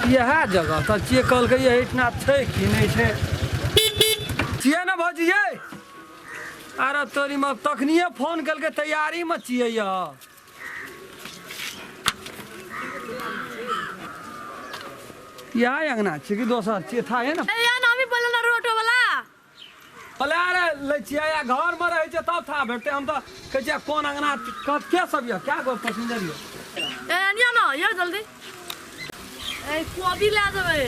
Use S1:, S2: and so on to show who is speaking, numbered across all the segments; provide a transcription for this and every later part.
S1: इएह जगह तऽ छियै, कहलकै एहिठिना छै कि नहि छै। छियै ने भौजी यै? अरे तोरी में तखनिए फोन केलकै, तैयारीमे छियै यऽ। इएह अङ्गना छियै कि दोसर छियै, था है ने?
S2: ए या नामी बोले ना ऑटो वाला।
S1: कहले अरे लै छियै या घरमे रहै छै तब था भेटतै। हम तऽ कहै छियै कोन अङ्गना के सब यऽ, क्या गो पैसेंजर यऽ?
S2: ए अनिया ना ये जल्दी, ए कोबी ला देबै।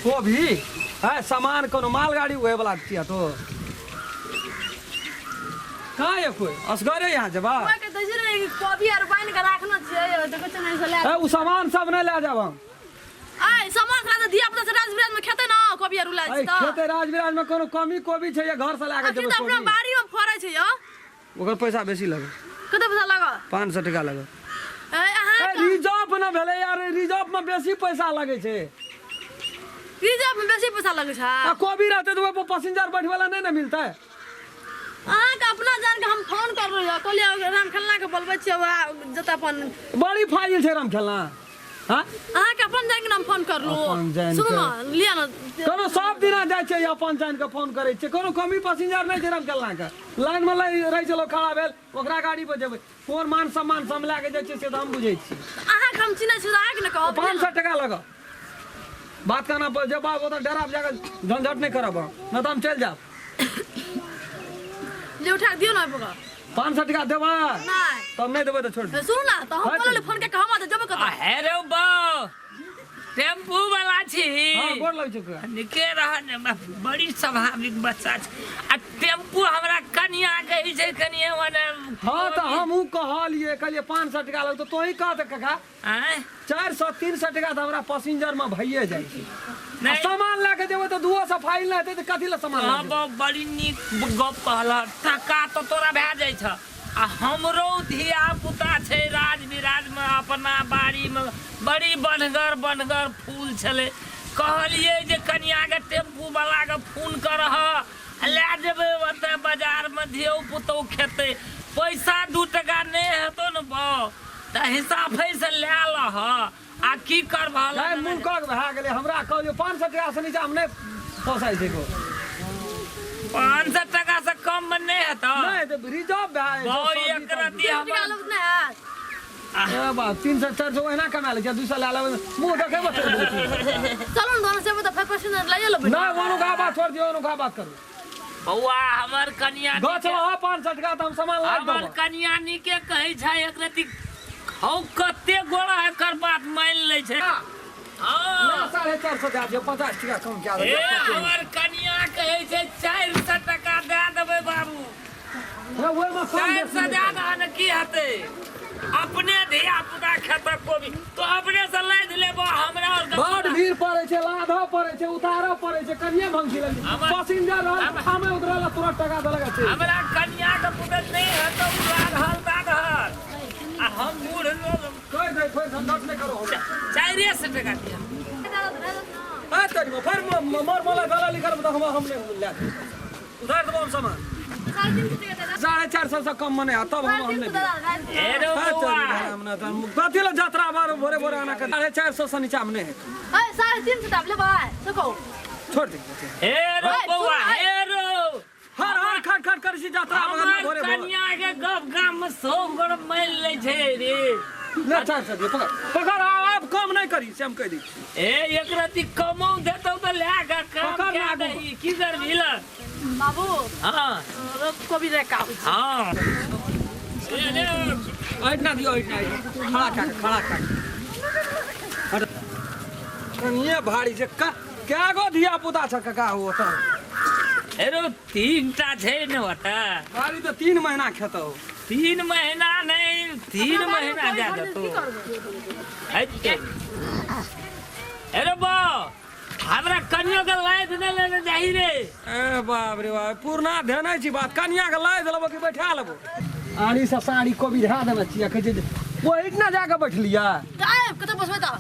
S1: कोबी है सामान कोनो मालगाड़ी उहे वाला छियै तो कहाँ यऽ कोइ असगरे यहाँ जेबा?
S2: कोई के दै छै ने कोबी आर बान्हि के राखना छियै, देखै छै नहीं से ले।
S1: ए उ सामान सब नहि लए जाब हम।
S2: आय सामान खा तऽ धिया पुता से राज बिराज में खेतै ना कोबी आर उला
S1: ऐ
S2: छै तऽ
S1: खेते राज बिराज में कोनो कमी कोबी छै या घर से लए के
S2: अखन
S1: जेबै
S2: तऽ अपना
S1: कोबी?
S2: बाड़ी में फड़ै छै यौ।
S1: ओकर पैसा बेसी लगै।
S2: कते पैसा लागत?
S1: 500 टका लगत।
S2: ए अहाँ
S1: ए रिजर्व न भेलै यार, रिजर्व में बेसी पैसा लगै छै।
S2: रिजर्व में बेसी पैसा लगै छै?
S1: आ कोबी रहतै तऽ ओहि पर पैसेंजर बैठबै ला नहि ने मिलतै।
S2: अहाँके अपना जान के हम फोन कर रही कहलियै राम खेलना के बोलबै छियै, वएह जतऽ अपन
S1: बड़ी फाजिल छै राम खेलना। हाँ?
S2: अहाँके अपन जान के नाम फोन करलू।
S1: अपन जान
S2: सुनू
S1: के।
S2: ने लिअ ने।
S1: कोनो सब दिना जाइ छै अपन जान के फोन करै छै, कोनो कमी पैसेंजर नहि छै राम खेलना के। लाइन में रहै छै लोक खड़ा भेल, ओकरा गाड़ी पर जेबै। कोन मान सम्मान सब लए के जाइ छै से तऽ हम बुझै छी।
S2: अहाँके हम चिन्है छी तऽ अहाँके ने कहब।
S1: 500 टका लगऽ बात कहना पर जब बाप ओतऽ डेरा पर जाके झंझट नहि करब हम, नहि तऽ हम चलि जायब।
S2: ले उठा के दियौ ने ओहि पर।
S1: 500 टका देबै?
S2: नहि।
S1: तब नहि देबै तऽ छोड़ि दियौ।
S2: सुनू ने तऽ हम
S1: हट।
S2: बोलली फोन के हम तऽ जेबै कतऽ?
S3: आ हे रे बौ, टेम्पू वाला छी?
S1: हँ, गोर लगै छै।
S3: निके रह ने, बड़ी स्वाभाविक बच्चा छै। आ टेम्पू हमरा कनिया कहै छै कनिया मने।
S1: हँ तऽ हमहूँ कहलियै, कहलियै 500 टका लगतौ, तोही कह तऽ काका।
S3: आँय?
S1: 400 300 टका तऽ हमरा पैसेंजर में भइए जाइ छै। आ
S3: नहि।
S1: सामान लए के जेबै तऽ 200 फाइल नहि हेतै तऽ कथी लए सामान लए
S3: हँ
S1: जेबै?
S3: बौ, बड़ी नीक गप कहलह। टका तऽ तोरा भए जाइ छ, आ हमरो धिया पुता छै राज बिराज में, अपना बाड़ी में बड़ी बनगर बनगर फूल छलै। कहलियै जे कनिया के टेम्पू वाला के फोन करह, लए जेबै ओतऽ बाजार में, धियो पुतहु खेतै। पैसा 2 टका नहि हेतौ ने बौ तऽ हिसाबे से लए लह। आ की करबह?
S1: नहि, मुँह भए गेलै। हमरा कहलियै 500 टका से नीचा हम नहि पोसाइ छै को।
S3: 500 टका से कम में नहि हेतौ?
S1: नहि तऽ रिजर्व भए जाइ
S3: बौ
S1: छै,
S3: एक रत्ती
S2: टका
S3: हमर
S2: लगत नहि हैत।
S1: ए बाप, 300 400 ओहिना कमा लै छै, 200 लए लेबै, मुँह देखेबो चलि जेबै।
S2: चलू ने दोनो से तऽ फेर पैसेंजर लैए लेबै।
S1: नहि, ओनुका बात छोड़ दियौ, ओनुका बात करू।
S3: बौआ, हमर कनिया
S1: गछ में 500 टका तऽ हम सामान लाबि
S3: हमर
S1: देबो।
S3: कनिया नीके कहै छै। एक रत्ती हौ कते गोड़ा एकर बात मानि लै छै। हँ।
S1: ना, 450 दए दियौ, 50 टका कम कए
S3: ए
S1: देबै।
S3: हमर कनिया कहै छै 400 टका दए देबै बाबू।
S1: हे, ओहिमे कम
S3: चारि
S1: बेसी
S3: सए
S1: नहि
S3: दए
S1: करबै।
S3: दह ने, की हेतै? अपने धिया पुता खेतक कोबी तो अपने से लादि लेबो हमरा और
S1: बड भीड़ पड़ै छै, लादऽ पड़ै छै, उतारऽ पड़ै छै, कनिये भंगी लगै छै। पैसेंजर रहल, हमे उतरल तुरंत टका देलक आ चलि गेल।
S3: हमरा कनिया के पुतल नहि हेतौ लादहल तादहल, आ हम बूढ़ लोग
S1: कहि दे, फेर झंझट नहि करो हमरा।
S3: 400 टका दिअ।
S1: आ तोरी में, फेर मोर मोला दलाली करब तऽ हम नहि लए देब। उधार देबो हम सामान। 450 से कम मने तब हम नहि देब।
S3: हे रे
S1: हाँ,
S3: बौआ।
S1: चल, हम ना तऽ कथी लए जतरा बार भोरे भोरे आना कर। 450 से नीचा में नहि हेतौ।
S2: 350 दाम लेबै से कहू।
S1: छोड़ दे।
S3: हे रे
S2: ओए,
S3: बौआ,
S2: सुन,
S3: हे रे।
S1: हर हर खट खट करै छी जतरा बगल में
S3: हमर
S1: भोरे भोरे।
S3: कनिया के गप गाम में 100 गोड़ मारि लै छै रे।
S1: ले 400 दियौ, पकड़ पकड़, आब कम नहि करी से हम कहि दै छी।
S3: ए एक रत्ती कमौ देतौ तऽ लए कऽ काम
S1: पकड़
S3: कए
S1: ने आगू।
S3: दही, की करबही ल?
S2: बाबू।
S3: हँ।
S2: कोबी रे का होइ छै?
S3: हँ ए रे।
S1: एहिठिना दियौ, एहिठिना, एहिठिना। खड़ा कए कऽ, खड़ा कए कऽ। हट। कनिये भारी छै। कए गो धिया पुता छ काका हो ओतऽ?
S3: हेरो 3टा छै ने ओतऽ।
S1: गाड़ी तऽ 3 महीना खेतौ।
S3: 3 महीना नहि, 3
S2: अपना बाड़ीमे
S3: महीना
S2: कोबी
S3: दए
S2: फड़ै छै,
S3: देतौ।
S2: की करबै?
S3: हैते। हेरो बौ, हमरा कनियो के लादि नहि लेने जाही रे।
S1: ए बाप रे बाप, पुरना धेने छी बात। कनिया के लादि लेबो कि बैठा लेबो? आड़ी से साड़ी कोबी धए देने छियै, कहै छै जे ओहिठिना जाके बैठलियै।
S2: जायब कतऽ बसबै तऽ?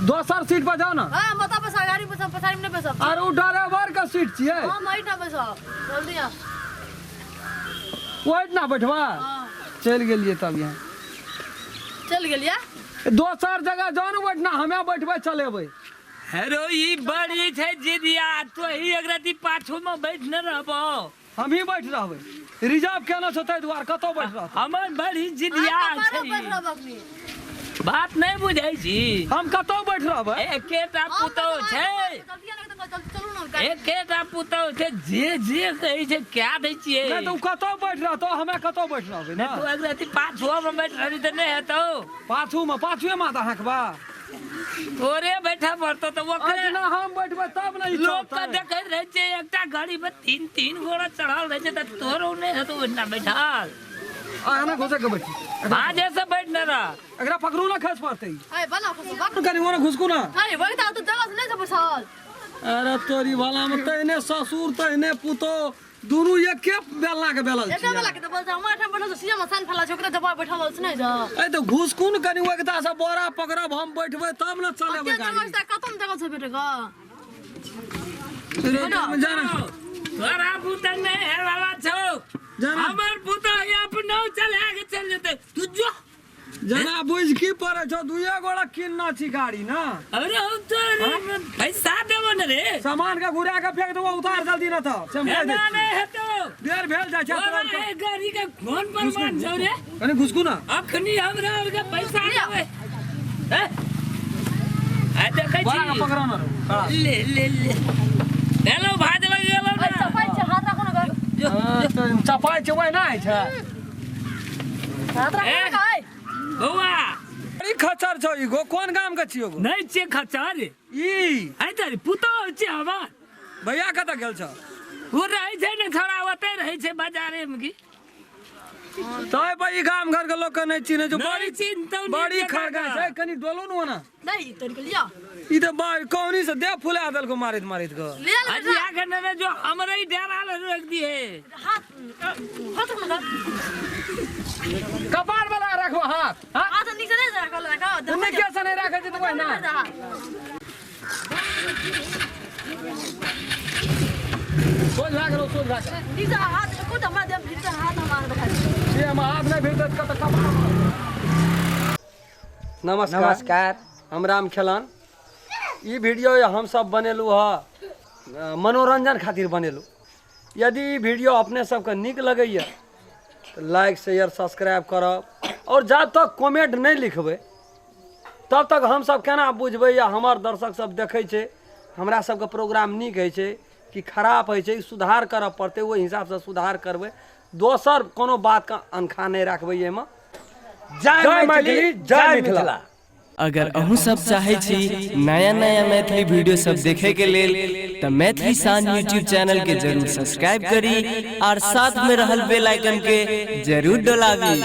S1: दोसर सीट पर जाओ ना।
S2: हाँ, मता बस गाड़ी बस पछाड़ी में नहीं बैसब।
S1: आर उ ड्राइवर के सीट छियै।
S2: हम एहिठाम बैसब, जल्दी आ।
S1: ओहिठिना बैठबा?
S2: हाँ।
S1: चलि गेलियै तब यहाँ।
S2: चलि गेलियै?
S1: दोसर जगह जाओ ने बैठना, हमे बैठबै चलेबै।
S3: हेरो ई बड़ी छै जिदिया, तोही एकरा दी पाछू में बैठ न रहबो।
S1: हमही बैठ रहबै, रिजर्व केने छौ ताहि दुआरे कतौ बैठ रहतौ।
S3: हमर बड़ी जिदिया
S2: अहाँ
S3: छै।
S2: बैठ रहब अखनी।
S3: बात नहि बुझै छी।
S1: हम कतौ बैठ रहबै।
S3: एकेटा पुतौह छै।
S2: जल्दी आने के जल्दी चलू ना गाड़ी।
S3: एकेटा पुतौह छै, जे जे कहै छै कए दै छियै।
S1: नहि तऽ ओ कतौ बैठ रहतौ, हमे कतौ बैठ रहबै ने।
S3: तू एकरा दी पाछुओ में बैठ रहबी तऽ नहि हेतौ।
S1: पाछू मे पाछुए मे तऽ हाँकबा।
S3: तोरे बैठे पड़तौ तऽ ओकरे।
S1: एहिठिना हम बैठबै तब ने ई
S3: लोक के
S1: चलतै।
S3: देखैत रहै छै एकटा गाड़ी में तीन तीन गोरा चढ़ल रहै छै, तऽ तोरो नहि हेतौ ओहिना बैठल।
S1: आ एना घुसै के बैठी।
S3: बाजे से बैठ न रह।
S1: एकरा पकड़ू ना, खसि पड़तै।
S2: ए बना खसु बक।
S1: कनि ओने घुसकू ना।
S2: अरे बैठ तो जगह से नहीं छै बैठल।
S1: अरे तोरी भला में तहने ससुर तहने पुतोह दुनू एके बेलना के बेलल
S2: एके वाला
S1: छियै।
S2: के तऽ बोल हमरा ठाम बैठल छै, सीएम सान फैला छै, ओकरा जगह बैठल छै नहीं जा।
S1: ए तऽ घुसकू ने कनि, ओकरा से बोरा पकड़ब हम बैठबै तब ने चलेबै
S2: के जगह
S1: गाड़ी।
S2: से कतम जगह छै बैठे के।
S1: रे, जाना
S3: तोरा पुतह नहीं है वाला छौ।
S1: जाना।
S3: हमर पुतह अपनो चला के चल जेतै, तू जो।
S1: जना बुझ की पड़े छौ, दुइये गोड़ा किनना छी गाड़ी ना।
S3: अरे हम तो पैसा देबो न रे।
S1: सामान के घुरा के फेंक देबो, उतार जल्दी न तऽ से हम कहि दै
S3: एना
S1: छियौ।
S3: नहीं हेतौ।
S1: देर भेल जाइ छै
S3: तोरा
S1: तोरा।
S3: ए गाड़ी के कोन प्रमाण छौ रे?
S1: कनि घुसकू ना।
S3: अखनी हमरा आरके पैसा देबै। हैं? आ देखै
S1: बोरा के
S3: छी।
S1: पकड़ो न रौ। खड़ा।
S3: ले ले ले। हेलो भाज लग गेलो
S2: ए
S3: ना।
S2: चपाई छै, हाथ राखो ना घर।
S3: जो।
S1: हाँ, तऽ चपाइ छै वही ना होइ छै।
S2: हाथ राखो ना गाय।
S3: बौआ।
S1: बड़ी खच्चर छौ ई गो, कोन गाम के छियौ गो?
S3: नहीं छियै खच्चर।
S1: ई
S3: आइ तरी पुतोह छै हमर।
S1: भैया कतऽ गेल छौ?
S3: ओ रहै छै ने छोड़ा, ओतै रहै छै बाजारे मे की।
S1: तै पर ई गाम घर के लोक के नहि चिन्है छौ।
S3: नहि
S1: बड़ी
S3: चिन्हतौ नीक
S1: बड़ी
S3: जकाँ।
S1: खड़गा छै, कनि डोलू ने ओना।
S2: नहीं तोड़ के लिया।
S1: ई तऽ बा कौनी से देह फुला देलको मारैत मारैत के।
S2: ले ले।
S3: अजिया के ने जो हमरे ही डेरा लग रख दिए।
S2: हाथ हाथ रखो ना।
S1: कपार वाला रखबो हाथ। हाँ?
S2: हाथ नीचे नहीं राखल राखो।
S1: तुमने क्या से नहीं राखे छै तऽ वही ना। सोझ भए गेलौ, सोझ भए गेलौ।
S2: नीचे हाथ को तो हमरा देह भीतर हाथ हमार देखा।
S1: से हम हाथ नहि भिड़तै तऽ कतऽ कपार। नमस्कार।
S4: नमस्कार।
S1: हम राम खेलन। ई वीडियो हम सब बनेलहुँ हँ मनोरंजन खातिर बनेलहुँ। यदि ई वीडियो अपने सबके नीक लगैए तऽ लाइक शेयर सब्सक्राइब करब, और जब तक कमेंट नहि लिखबै तब तक हमसब केना बुझबै या हमर दर्शक सब देखै छै हमरा सबके प्रोग्राम नीक होइ छै कि खराब होइ छै, सुधार करऽ पड़तै, ओहि हिसाबसँ सुधार करबै। दोसर कोनो बातके अनखा नहि राखबै एहिमे। जय मैथिली, जय मिथिला।
S5: अगर अहूँ सब चाहे छी नया नया मैथिली वीडियो सब देखे के लेल तऽ मैथिली शान यूट्यूब चैनल के जरूर सब्सक्राइब करी और साथ में रहल बेल आइकन के जरूर डोलाबी।